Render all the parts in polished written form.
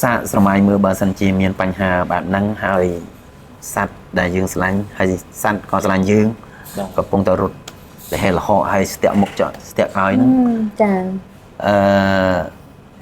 សាកស្រមៃមើលបើសិនជាមានបញ្ហាបែបហ្នឹងហើយសត្វដែលយើងស្រឡាញ់ហើយសត្វក៏ស្រឡាញ់យើង បាទ កំពុងតែរត់លហេលហកហើយស្ទាក់មុខចោស្ទាក់ក្រោយហ្នឹង ចា អឺ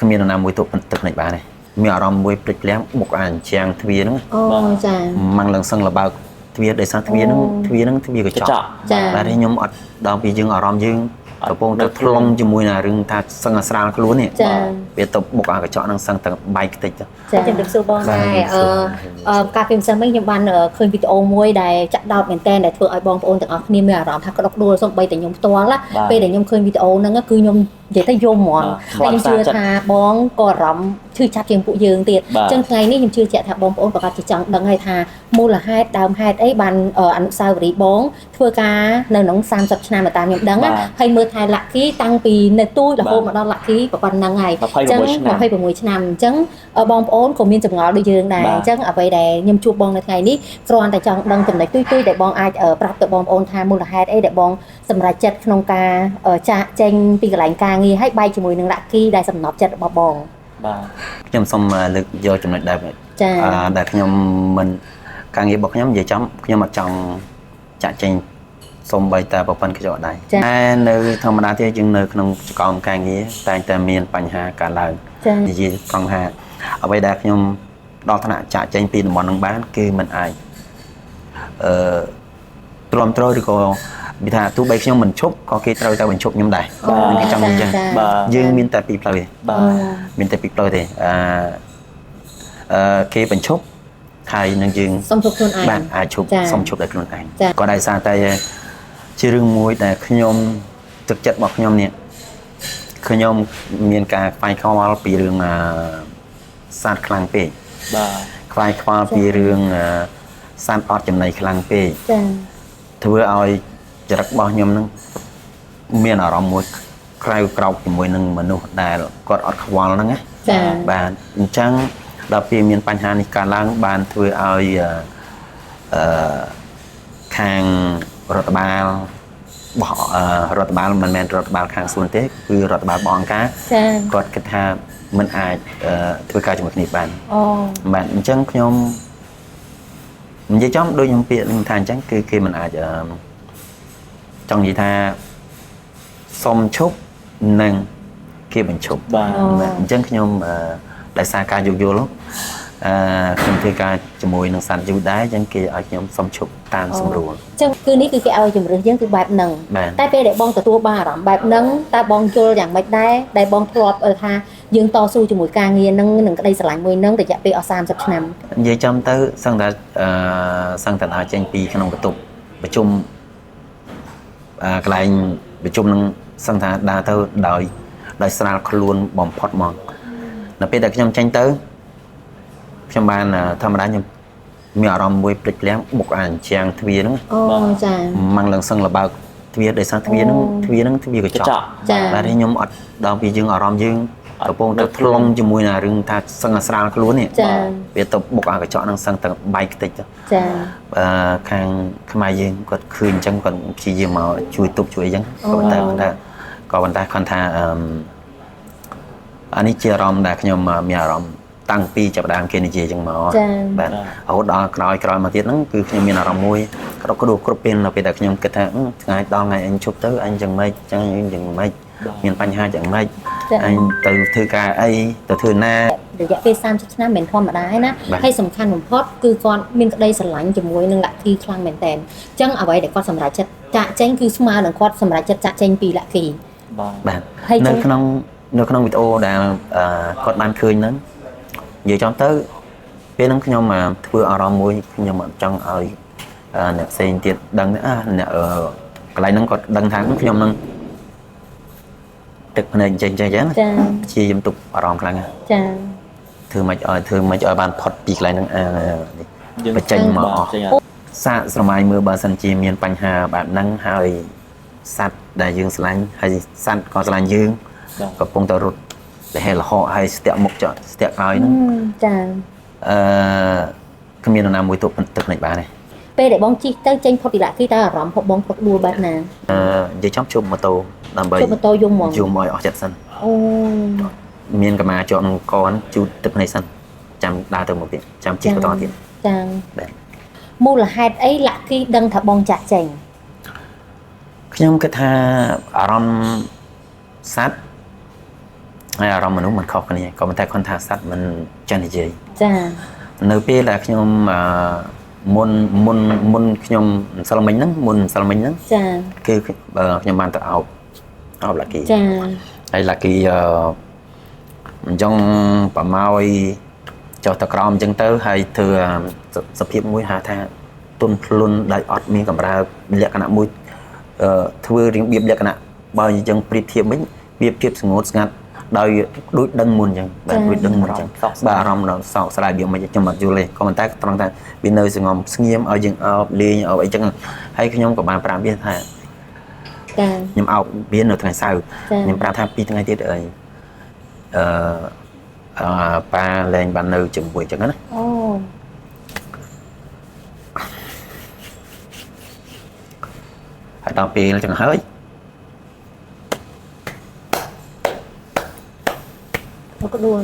គ្មាននរណាមួយទប់ទឹកភ្នែកបានទេមានអារម្មណ៍មួយភ្លេចភ្លាំងបុកអាអញ្ចាំងទ្វារហ្នឹង អូចា ម៉ាំងឡើងសឹងលបើកទ្វារដោយសារទ្វារហ្នឹងទ្វារហ្នឹងទ្វារកញ្ចក់ កញ្ចក់ ចា បាទនេះខ្ញុំអត់ដល់ពីយើងអារម្មណ៍យើងកំពុងតែថ្លង់ជាមួយនឹងរឿងថាសឹងអាស្រាលខ្លួននេះ ចា វាទៅបុកអាកញ្ចក់ហ្នឹងសឹងតែបែកខ្ទេចទៅ ចា ជំរាបសួរបង បាទ ដែរ ជំរាបសួរ អឺកាលពីម្សិលមិញខ្ញុំបានឃើញវីដេអូមួយដែលចាក់ដោតមែនតើដែលធ្វើឲ្យបងប្អូនទាំងអស់គ្នាមានអារម្មណ៍ថាក្តុកក្តួលសូម្បីតែខ្ញុំផ្ទាល់ណា បាទ ពេលដែលខ្ញុំឃើញវីដេអូហ្នឹងគឺខ្ញុំនិយាយទៅយំហ្មង បាទ តែខ្ញុំជឿថាបងក៏អារម្មណ៍ឈឺចាប់ជាងពួកយើងទៀត បាទ អញ្ចឹងថ្ងៃនេះខ្ញុំជឿជាក់ថាបងប្អូនប្រកាសជាចង់ដឹងហើយថាមូលហេតុដើមហេតុអីបានអនុស្សាវរីយ៍បងធ្វើការនៅក្នុង30ឆ្នាំតាមខ្ញុំដឹងណា បាទ ហើយមើលថែលាក់គីតាំងពីនៅទូចរហូត បាទ មកដល់លាក់គីប៉ុណ្ណឹងហើយ 26ឆ្នាំ 26ឆ្នាំអញ្ចឹងបងប្អូនក៏មានចម្ងល់ដូចយើងដែរ បាទ អញ្ចឹងអ្វីដែលខ្ញុំជួបបងនៅថ្ងៃនេះគ្រាន់តែចង់ដឹងចំណុចទុយៗដែលបងអាចប្រាប់ទៅបងប្អូនថាមូលហេតុអីដែលបងសម្រេចចិត្តក្នុងការចាកចេញពីកន្លែងការងារហើយបែកជាមួយនឹងលាក់គីដែលសំណប់ចិត្តរបស់បង បាទ ខ្ញុំសូមលើកយកចំណុចដែរ ចា៎ ដែលខ្ញុំមិនការងាររបស់ខ្ញុំនិយាយចំខ្ញុំអត់ចង់ចាក់ចេញសំបីតែប្រព័ន្ធខ្យល់ដែរ ចា៎ តែនៅធម្មតាទេយើងនៅក្នុងចកមការងារតែងតែមានបញ្ហាកើតឡើង ចា និយាយត្រង់ថាអ្វីដែលខ្ញុំដល់ថ្នាក់ចាក់ចេញពីតំបន់ហ្នឹងបានគឺมันអាចអឺទ្រាំទ្រឬក៏វាថាទោះបីខ្ញុំមិនឈប់ក៏គេត្រូវតែបញ្ឈប់ខ្ញុំដែរ បាទ គេចង់អញ្ចឹង ចា បាទ យើងមានតែពីរផ្លូវទេ បាទ មានតែពីរផ្លូវទេអឺគេបញ្ឈប់ហើយនឹងយើង សុំជប់ខ្លួនឯង បាទអាចឈប់ ចា៎ សុំឈប់ដោយខ្លួនឯង ចា៎ ក៏ដោយសារតែជារឿងមួយដែលខ្ញុំទឹកចិត្តរបស់ខ្ញុំនេះខ្ញុំមានការខ្វាយខ្វល់ពីរឿងសត្វខ្លាំងពេក បាទ ខ្វាយខ្វល់ពីរឿងសត្វអត់ចំណីខ្លាំងពេក ចា ធ្វើឲ្យចរិតរបស់ខ្ញុំហ្នឹងមានអារម្មណ៍មួយក្រៅក្រោកជាមួយនឹងមនុស្សដែលគាត់អត់ខ្វល់ហ្នឹងណា ចា បាទអញ្ចឹងដល់ពេលមានបញ្ហានេះកើតឡើងបានធ្វើឲ្យអឺខាងរដ្ឋបាលរបស់រដ្ឋបាលមិនមែនរដ្ឋបាលខាងសួនទេគឺរដ្ឋបាលរបស់អង្គការ ចា គាត់គិតថាមិនអាចធ្វើការជាមួយគ្នាបាន អូ បាទអញ្ចឹងខ្ញុំនិយាយចំដូចខ្ញុំពាក្យខ្ញុំថាអញ្ចឹងគឺគេមិនអាចចង់និយាយថាសុំឈប់និងគេបញ្ឈប់ បាទ បាទអញ្ចឹងខ្ញុំដោយសារការយោគយល់ខ្ញុំធ្វើការជាមួយនឹងសត្វយូរដែរអញ្ចឹងគេឲ្យខ្ញុំសុំឈប់តាមសម្រួល អញ្ចឹងគឺនេះគឺគេឲ្យជំរឿសយើងគឺបែបហ្នឹង បាទ តែពេលដែលបងទទួលបានអារម្មណ៍បែបហ្នឹងតើបងយល់យ៉ាងម៉េចដែរដែលបងធ្លាប់ថាយើងតស៊ូជាមួយការងារហ្នឹងនិងក្តីស្រឡាញ់មួយហ្នឹងរយៈពេលអស់30ឆ្នាំ និយាយចំទៅសឹងតែសឹងតែដើរចេញពីក្នុងបន្ទប់ប្រជុំកន្លែងប្រជុំហ្នឹងសឹងថាដើរទៅដោយស្រាលខ្លួនបំផុតហ្មងដល់ពេលដែលខ្ញុំចេញទៅខ្ញុំបានធម្មតាខ្ញុំមានអារម្មណ៍មួយភ្លេចភ្លាំងបុកអាអញ្ចាំងទ្វារហ្នឹង អូចា ម៉ាំងឡើងសឹងលបើកទ្វារដោយសារទ្វារហ្នឹងទ្វារហ្នឹងទ្វារកញ្ចក់ កញ្ចក់ ចា បាទនេះខ្ញុំអត់ដល់ពីយើងអារម្មណ៍យើងកំពុងតែថ្លង់ជាមួយនឹងរឿងថាសឹងអាស្រាលខ្លួននេះ ចា វាទៅបុកអាកញ្ចក់ហ្នឹងសឹងតែបែកខ្ទេចទៅ ចា ខាងខ្មែរយើងគាត់ឃើញអញ្ចឹងគាត់ព្យាយាមមកជួយទប់ជួយអីចឹងក៏ប៉ុន្តែគាត់ថាអានេះជាអារម្មណ៍ដែលខ្ញុំមានអារម្មណ៍តាំងពីចាប់ផ្ដើមគេនិយាយចឹងមក ចា បាទរហូតដល់ក្រោយមកទៀតហ្នឹងគឺខ្ញុំមានអារម្មណ៍មួយក្តុកក្តួលគ្រប់ពេលនៅពេលដែលខ្ញុំគិតថាថ្ងៃដល់ថ្ងៃអញឈប់ទៅអញយ៉ាងម៉េចចឹងអញយ៉ាងម៉េចមានបញ្ហាយ៉ាងម៉េចអញទៅធ្វើការអីទៅធ្វើណា រយៈពេល30ឆ្នាំមិនមែនធម្មតាទេណា បាទ ហើយសំខាន់បំផុតគឺគាត់មានក្តីស្រឡាញ់ជាមួយនឹងលាក់គីខ្លាំងមែនតើអញ្ចឹងអ្វីដែលគាត់សម្រេចចិត្តចាក់ចេញគឺស្មើនឹងគាត់សម្រេចចិត្តចាក់ចេញពីលាក់គី បាទ បាទ ហើយ នៅក្នុងវីដេអូដែលគាត់បានឃើញហ្នឹងនិយាយចំទៅពេលហ្នឹងខ្ញុំធ្វើអារម្មណ៍មួយខ្ញុំអត់ចង់ឲ្យអ្នកផ្សេងទៀតដឹងទេអ្នកកន្លែងហ្នឹងគាត់ដឹងថាខ្ញុំនឹងទឹកភ្នែកចេញចេះចឹង ចា ព្យាយាមទប់អារម្មណ៍ខ្លាំងណាស់ ចា ធ្វើម៉េចឲ្យបានផុតពីកន្លែងហ្នឹងនេះបញ្ចេញមកអស់ ចេញ សាកស្រមៃមើលបើសិនជាមានបញ្ហាបែបហ្នឹងហើយសត្វដែលយើងស្រឡាញ់ហើយសត្វក៏ស្រឡាញ់យើងកំពុងតែរត់លហេលហកហើយស្ទាក់មុខចោស្ទាក់ក្រោយហ្នឹង ចា គ្មាននរណាមួយទប់ទឹកភ្នែកបានទេ ពេលដែលបងជិះទៅចេញផុតពីលាក់គីតើអារម្មណ៍របស់បងព្រឹកដួលបែបណា និយាយចំជុំម៉ូតូដើម្បី ជុំម៉ូតូយំហ្មង យំឲ្យអស់ចិត្តសិន អូ មានកម្មាជាប់នឹងកហ្នឹងជូតទឹកភ្នែកសិន ចាំដើរទៅមុខទៀតចាំជិះបន្តទៀត ចា បាទ មូលហេតុអីលាក់គីដឹងថាបងចាក់ចេញ ខ្ញុំគិតថាអារម្មណ៍សត្វហើយអារម្មណ៍មនុស្សមិនខុសគ្នាក៏ប៉ុន្តែគាត់ថាសត្វមិនចេះនិយាយ ចា នៅពេលដែលខ្ញុំអឺមុនមុនមុនខ្ញុំម្សិលមិញហ្នឹងមុនម្សិលមិញហ្នឹង ចា គឺខ្ញុំបានទៅអោបអោបឡាគី ចា ហើយឡាគីអញ្ចឹងប្រម៉ោយចុះទៅក្រោមអញ្ចឹងទៅហើយធ្វើសភាពមួយហៅថាទុនភ្លុនដោយអត់មានកម្រើកលក្ខណៈមួយធ្វើរៀងបៀបលក្ខណៈបើអញ្ចឹងប្រៀបធៀបវិញវាភាពស្ងួតស្ងាត់ដោយដូចដឹងមុនអញ្ចឹងបាទដូចដឹងមុនអញ្ចឹងបាទអារម្មណ៍ដល់សោកស្ដាយវាមិនខ្ញុំអត់យល់ទេក៏ប៉ុន្តែត្រង់ថាវានៅសងំស្ងៀមឲ្យយើងអោបលេងអោបអីចឹងហើយខ្ញុំក៏បានប្រាប់វាថា ចា ខ្ញុំអោបវានៅថ្ងៃសៅរ៍ ចា ខ្ញុំប្រាប់ថា2ថ្ងៃទៀតអីអឺអឺប៉ាលែងបាននៅជាមួយអញ្ចឹងណា អូ ហើយដល់ពេលអញ្ចឹងហើយ មកក្ដួន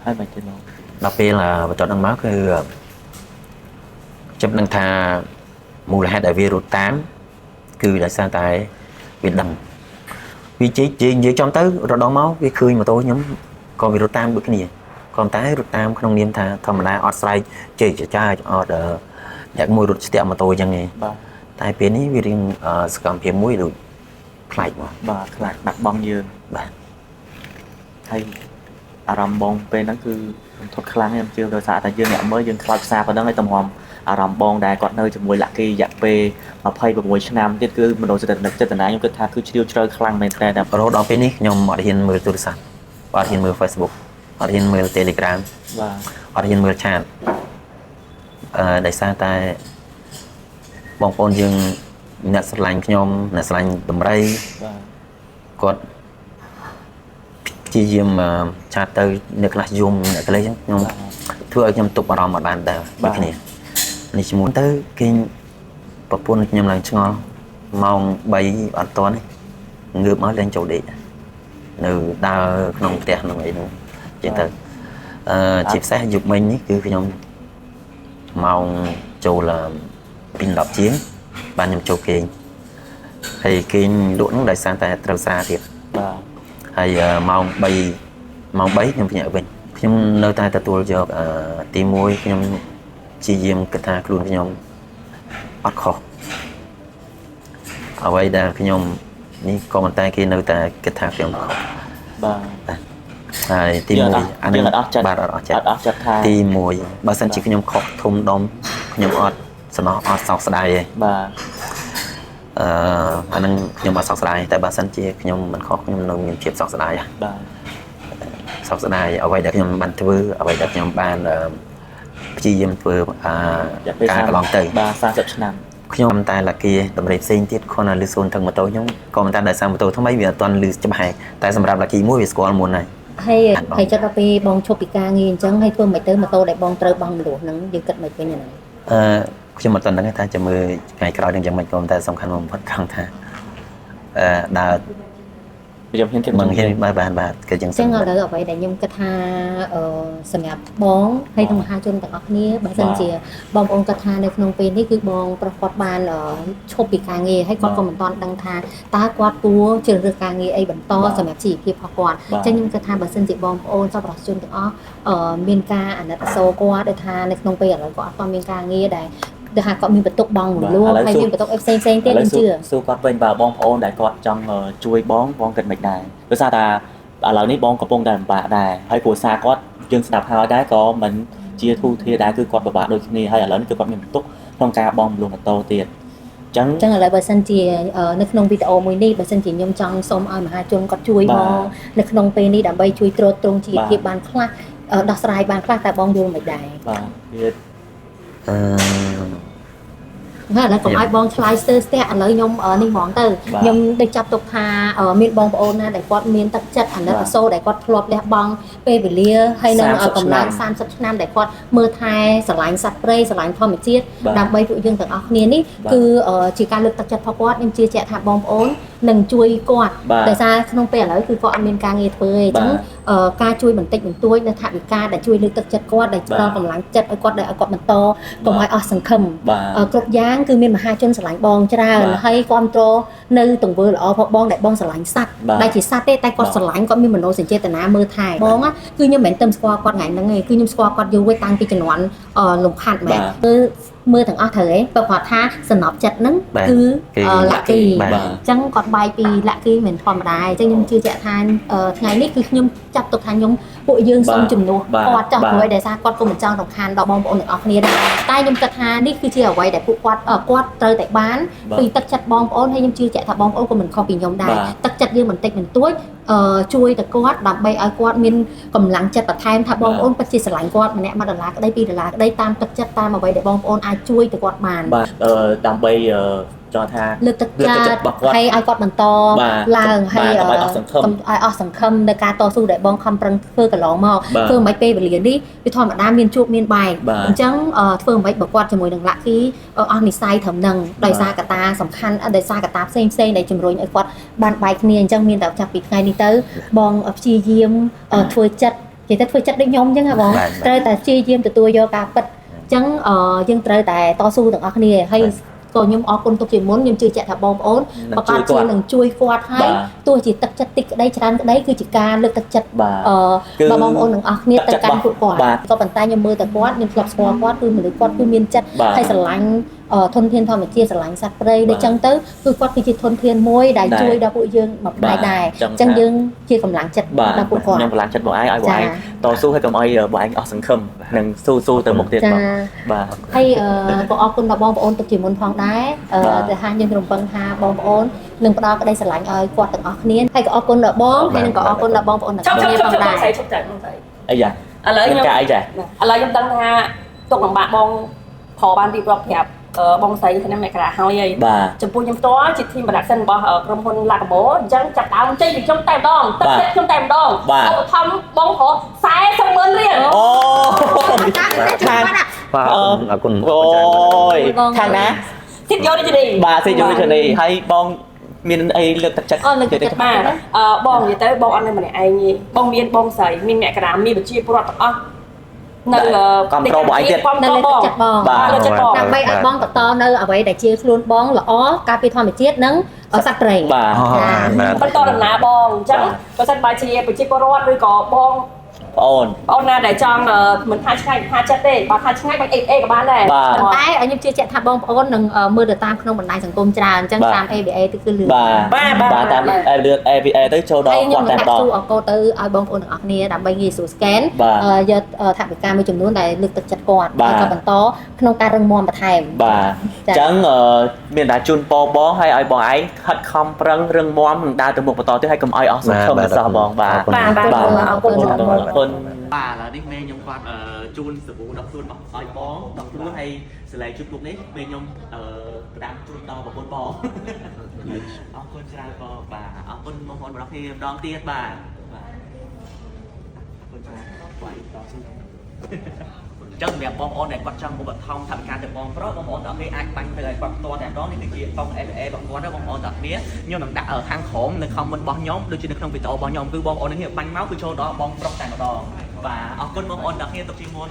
ហើយមិនទេបង ដល់ពេលបន្ទាប់ហ្នឹងមកគឺខ្ញុំដឹងថាមូលហេតុដែលវារត់តាមគឺដោយសារតែវាដឹងវាជិះនិយាយចំទៅរត់ដល់មកវាឃើញម៉ូតូខ្ញុំក៏វារត់តាមដូចគ្នាក៏តែរត់តាមក្នុងនាមថាធម្មតាអត់ស្រែកជេរចាចអត់អ្នកមួយរត់ស្ទាក់ម៉ូតូអញ្ចឹងឯង បាទ តែពេលនេះវារៀងសកម្មភាពមួយដូចប្លែកមក បាទខ្លាចបាត់បង់យើង បាទ ហើយអារម្មណ៍បងពេលហ្នឹងគឺរន្ធត់ខ្លាំងខ្ញុំជឿដោយសារតែយើងអ្នកមើលយើងខ្លោចផ្សាប៉ុណ្ណឹងហើយតម្រាំអារម្មណ៍បងដែលគាត់នៅជាមួយលាក់គីរយៈពេល26ឆ្នាំទៀតគឺមនោសញ្ចេតនាខ្ញុំគិតថាគឺជ្រាលជ្រៅខ្លាំងមែនតើតែ រហូតដល់ពេលនេះខ្ញុំអត់ហ៊ានមើលទូរស័ព្ទអត់ហ៊ានមើល Facebook អត់ហ៊ានមើល Telegram បាទ អត់ហ៊ានមើលឆាតដោយសារតែបងប្អូនយើងអ្នកស្រឡាញ់ខ្ញុំអ្នកស្រឡាញ់ដំរី បាទ គាត់ព្យាយាមឆាតទៅអ្នកខ្លះយំអ្នកខ្លះអញ្ចឹងខ្ញុំធ្វើឲ្យខ្ញុំទប់អារម្មណ៍អត់បានដែរដូចគ្នានេះឈ្មោះទៅគេប្រពន្ធខ្ញុំឡើងឆ្ងល់ម៉ោង3អត់ទាន់ទេងើបមកឡើងចូលដេកនៅដើរក្នុងផ្ទះក្នុងអីហ្នឹងអញ្ចឹងទៅជាពិសេសយប់មិញនេះគឺខ្ញុំម៉ោងចូល2:10ជាងបានខ្ញុំចូលគេងហើយគេងលក់ហ្នឹងដោយសារតែត្រូវស្រាទៀត បាទ ហើយម៉ោង3ម៉ោង3ខ្ញុំភ្ញាក់វិញខ្ញុំនៅតែទទួលយកទី1ខ្ញុំព្យាយាមគិតថាខ្លួនខ្ញុំអត់ខុសអ្វីដែលខ្ញុំនេះក៏ប៉ុន្តែគេនៅតែគិតថាខ្ញុំខុស បាទ ហើយទី យើងអត់ 1អា យើងអត់អស់ចិត្ត បាទអត់អស់ចិត្ត អត់អស់ចិត្តថា ទី1បើសិនជាខ្ញុំខុសធំដុំខ្ញុំអត់សំណោះអត់សោកស្ដាយទេ បាទ អានឹងខ្ញុំអត់សោកស្ដាយតែបើសិនជាខ្ញុំមិនខុសខ្ញុំនៅមានភាពសោកស្ដាយ បាទ សោកស្ដាយអ្វីដែលខ្ញុំបានធ្វើអ្វីដែលខ្ញុំបានព្យាយាមធ្វើ រយៈពេល ការកន្លងទៅ បាទ30ឆ្នាំ ខ្ញុំតែលាគាតម្រេផ្សេងទៀតគ្រាន់តែលឺសូនថឹងម៉ូតូខ្ញុំក៏មិនតែដោយសារម៉ូតូថ្មីវាអត់ទាន់លឺច្បាស់តែសម្រាប់លាគាមួយវាស្គាល់មុនហើយ ហើយហើយចុះដល់ពេលបងឈប់ពីការងារអញ្ចឹងហើយធ្វើមិនទៅម៉ូតូដែលបងត្រូវបង់មលុះហ្នឹងយើងគិតមិនវិញហ្នឹង ខ្ញុំអត់ទាន់ដឹងថាจะមើលថ្ងៃក្រោយនឹងយ៉ាងម៉េចក៏តែសំខាន់បំផុតត្រង់ថាដើរ ខ្ញុំហ៊ានគិត មិនហ៊ានបាទបាទបាទគឺចឹង ចឹងឥឡូវអ្វីដែលខ្ញុំគិតថាសម្រាប់បងហើយនិងមហាជនទាំងអស់គ្នាបើសិនជាបងប្អូនគិតថានៅក្នុងពេលនេះគឺបងប្រុសគាត់បានឈប់ពីការងារហើយគាត់ក៏មិនទាន់ដឹងថាតើគាត់គួរជ្រើសរើសការងារអីបន្តសម្រាប់ជីវភាពរបស់គាត់ចឹងខ្ញុំគិតថាបើសិនជាបងប្អូនសប្បុរសជនទាំងអស់មានការអាណិតអាសូរគាត់ដោយថានៅក្នុងពេលឥឡូវគាត់អត់ទាន់មានការងារដែលដែលថាគាត់មានបន្ទុកបងមលួហើយមានបន្ទុកអីផ្សេងផ្សេងទៀតខ្ញុំជឿ សួរគាត់វិញបើបងប្អូនដែលគាត់ចង់ជួយបងបងគិតមិនដែរដោយសារតែឥឡូវនេះបងកំពុងតែលំបាកដែរហើយគ្រួសារគាត់យើងស្ដាប់ហើយដែរក៏មិនជាធូរធារដែរគឺគាត់ពិបាកដូចគ្នាហើយឥឡូវនេះគឺគាត់មានបន្ទុកក្នុងការបង់មលុះម៉ូតូទៀត ចឹង អញ្ចឹងឥឡូវបើសិនជានៅក្នុងវីដេអូមួយនេះបើសិនជាខ្ញុំចង់សូមឲ្យមហាជនគាត់ជួយបងនៅក្នុងពេលនេះដើម្បីជួយទ្រទ្រង់ជីវភាពបានខ្លះដោះស្រាយបានខ្លះតែបងយល់មិនដែរ បាទវា អឺ ហើយឥឡូវកុំឲ្យបងឆ្លើយស្ទើស្ទះឥឡូវខ្ញុំនេះហ្មងទៅខ្ញុំដូចចាប់ទុកថាមានបងប្អូនណាដែលគាត់មានទឹកចិត្តអាណិតអាសូរដែលគាត់ធ្លាប់លះបង់ពេលវេលាហើយនឹងកម្លាំង30ឆ្នាំដែលគាត់មើលថែស្រឡាញ់សត្វព្រៃស្រឡាញ់ធម្មជាតិដើម្បីពួកយើងទាំងអស់គ្នានេះគឺជាការលើកទឹកចិត្តផងគាត់ខ្ញុំជឿជាក់ថាបងប្អូននឹងជួយគាត់ដោយសារក្នុងពេលឥឡូវគឺគាត់អត់មានការងារធ្វើទេអញ្ចឹងការជួយបន្តិចបន្តួចនៅថវិកាដែលជួយលើកទឹកចិត្តគាត់ដែលផ្ដល់កម្លាំងចិត្តឲ្យគាត់ដែលឲ្យគាត់បន្តកុំឲ្យអស់សង្ឃឹមគ្រប់យ៉ាងគឺមានមហាជនស្រឡាញ់បងច្រើនហើយគ្រប់គ្រងនៅទង្វើល្អផងបងដែលបងស្រឡាញ់សត្វដែលជាសត្វទេតែគាត់ស្រឡាញ់គាត់មានមនោសញ្ចេតនាមើលថែបងគឺខ្ញុំមិនមែនទៅស្គាល់គាត់ថ្ងៃហ្នឹងទេគឺខ្ញុំស្គាល់គាត់យូរហើយតាំងពីជំនាន់លំខាត់មែនគឺមើលទាំងអស់ត្រូវទេបើគាត់ថាសំណប់ចិត្តហ្នឹងគឺលាក់គីអញ្ចឹងគាត់បាយពីលាក់គីមិនធម្មតាអញ្ចឹងខ្ញុំជឿជាក់ថាថ្ងៃនេះគឺខ្ញុំចាប់ទុកថាខ្ញុំពួកយើងសូមជំនួសគាត់ចោះព្រោះដោយសារគាត់ក៏មិនចង់រំខានដល់បងប្អូនទាំងអស់គ្នាដែរតែខ្ញុំគិតថានេះគឺជាអ្វីដែលពួកគាត់គាត់ត្រូវតែបានពីទឹកចិត្តបងប្អូនហើយខ្ញុំជឿជាក់ថាបងប្អូនក៏មិនខុសពីខ្ញុំដែរទឹកចិត្តយើងបន្តិចបន្តួចជួយទៅគាត់ដើម្បីឲ្យគាត់មានកម្លាំងចិត្តបន្ថែមថាបងប្អូនពិតជាស្រឡាញ់គាត់ម្នាក់1ដុល្លារក្តី2ដុល្លារក្តីតាមទឹកចិត្តតាមអ្វីដែលបងប្អូនអាចជួយទៅគាត់បានបាទដើម្បីចង់ថាលើកទឹកចិត្តហើយឲ្យគាត់បន្តឡើងហើយឲ្យអស់សង្ឃឹមនៅការតស៊ូដែលបងខំប្រឹងធ្វើកន្លងមកធ្វើមិនពេលវេលានេះវាធម្មតាមានជួបមានបែកអញ្ចឹងធ្វើមិនបើគាត់ជាមួយនឹងលាក់គីអស់និស័យត្រឹមនឹងដោយសារកត្តាសំខាន់ដោយសារកត្តាផ្សេងផ្សេងដែលជំរុញឲ្យគាត់បានបែកគ្នាអញ្ចឹងមានតែចាប់ពីថ្ងៃនេះទៅបងព្យាយាមធ្វើចិត្តនិយាយទៅធ្វើចិត្តដូចខ្ញុំអញ្ចឹងហ៎បងត្រូវតែព្យាយាមទទួលយកការពិតអញ្ចឹងយើងត្រូវតែតស៊ូទាំងអស់គ្នាហើយក៏ខ្ញុំអរគុណទុកជាមុនខ្ញុំជឿជាក់ថាបងប្អូនប្រកាសជានឹងជួយគាត់ហើយទោះជាទឹកចិត្តតិចក្តីច្រើនក្តីគឺជាការលើកទឹកចិត្តបងប្អូនទាំងអស់គ្នាទៅកាន់ពួកគាត់ក៏ប៉ុន្តែខ្ញុំមើលតែគាត់ខ្ញុំធ្លាប់ស្គាល់គាត់គឺមនុស្សគាត់គឺមានចិត្តហើយស្រឡាញ់ធនធានធម្មជាតិស្រឡាញ់សត្វព្រៃដូចចឹងទៅគឺគាត់គឺជាធនធានមួយដែលជួយដល់ពួកយើងមួយផ្នែកដែរអញ្ចឹងយើងជាកម្លាំងចិត្តដល់ពួកគាត់ខ្ញុំកម្លាំងចិត្តបងឯងឲ្យបងឯងតស៊ូឲ្យកុំឲ្យបងឯងអស់សង្ឃឹមនិងស៊ូៗទៅមុខទៀតបងបាទហើយក៏អរគុណដល់បងប្អូនទុកជាមុនផងដែរតែថាខ្ញុំរំពឹងថាបងប្អូននឹងផ្ដល់ក្តីស្រឡាញ់ឲ្យគាត់ទាំងអស់គ្នាហើយក៏អរគុណដល់បងហើយនឹងក៏អរគុណដល់បងប្អូនទាំងអស់គ្នាផងដែរអីយ៉ាឥឡូវខ្ញុំឥឡូវខ្ញុំដឹងថាទុកលំបាកបងព្របានរៀបរាប់ប្រាប់បងស្រីឆ្នាំមករាហើយហើយចំពោះខ្ញុំផ្ទាល់ជា team production របស់ក្រុមហ៊ុនឡាកាម៉ូអញ្ចឹងចាប់ដើមចេញពីខ្ញុំតែម្ដងទឹកចិត្តខ្ញុំតែម្ដងឧបត្ថម្ភបងប្រុស40,000រៀលអូខាងបាទអរគុណអូយខាងណាសិទ្ធយោរាជនីបាទសិទ្ធយោរាជនីហើយបងមានអីលើកទឹកចិត្តលើកទឹកចិត្តបាទបងនិយាយទៅបងអត់នៅម្នាក់ឯងទេបងមានបងស្រីមានមករាមានប្រជាពលរដ្ឋទាំងអស់នៅគ្រប់គ្រងបងឯងទៀតនៅលើទឹកចិត្តបងដើម្បីឲ្យបងបន្តនៅអ្វីដែលជាខ្លួនបងល្អការពីធម្មជាតិនិងសត្វព្រៃបាទបន្តដំណើរបងអញ្ចឹងបើសិនបើជាប្រជាពលរដ្ឋឬក៏បងប្អូនណាដែលចង់មិនថាឆ្ងាយថាចិត្តទេបើថាឆ្ងាយបាច់អេអេក៏បានដែរប៉ុន្តែខ្ញុំជឿជាក់ថាបងប្អូននឹងមើលទៅតាមក្នុងបណ្ដាញសង្គមច្រើនអញ្ចឹងតាម ABA ទៅគឺលឿនបាទបាទតាមលឿន ABA ទៅចូលដល់គាត់តែម្ដង ខ្ញុំដាក់ QR code ទៅឲ្យបងប្អូនទាំងអស់គ្នាដើម្បីងាយស្រួល scan យកថវិកាមួយចំនួនដែលលើកទឹកចិត្តគាត់ឲ្យគាត់បន្តក្នុងការរឹងមាំបន្ថែមបាទអញ្ចឹងមានតែជូនពរបងហើយឲ្យបងឯងខិតខំប្រឹងរឹងមាំនឹងដើរទៅមុខបន្តទៀតហើយកុំឲ្យអស់សង្ឃឹមទៅសោះបងបាទបាទអរគុណអរគុណបាទឥឡូវនេះមេខ្ញុំគាត់ជូនសាប៊ូដល់ខ្លួនឲ្យបងដល់ខ្លួនហើយសលេជូនពួកនេះមេខ្ញុំផ្ដាំជូនដល់ប្រពន្ធបងអរគុណច្រើនបងបាទអរគុណបងប្អូនប្រុសគ្នាម្ដងទៀតបាទបាទអរគុណច្រើនបាទតស៊ូចឹងសម្រាប់បងប្អូនដែលគាត់ចង់ឧបត្ថម្ភថវិកាទៅបងប្រុសបងប្អូនទាំងអស់គ្នាអាចបាញ់ទៅឲ្យគាត់ផ្ទាល់តែម្ដងនេះគឺជាតុង FA របស់គាត់ណាបងប្អូនទាំងអស់គ្នាខ្ញុំនឹងដាក់ខាងក្រោមនៅ comment របស់ខ្ញុំដូចជានៅក្នុងវីដេអូរបស់ខ្ញុំគឺបងប្អូននេះបាញ់មកគឺចូលដល់បងប្រុសតែម្ដងបាទអរគុណបងប្អូនទាំងអស់គ្នាទុកជាមុន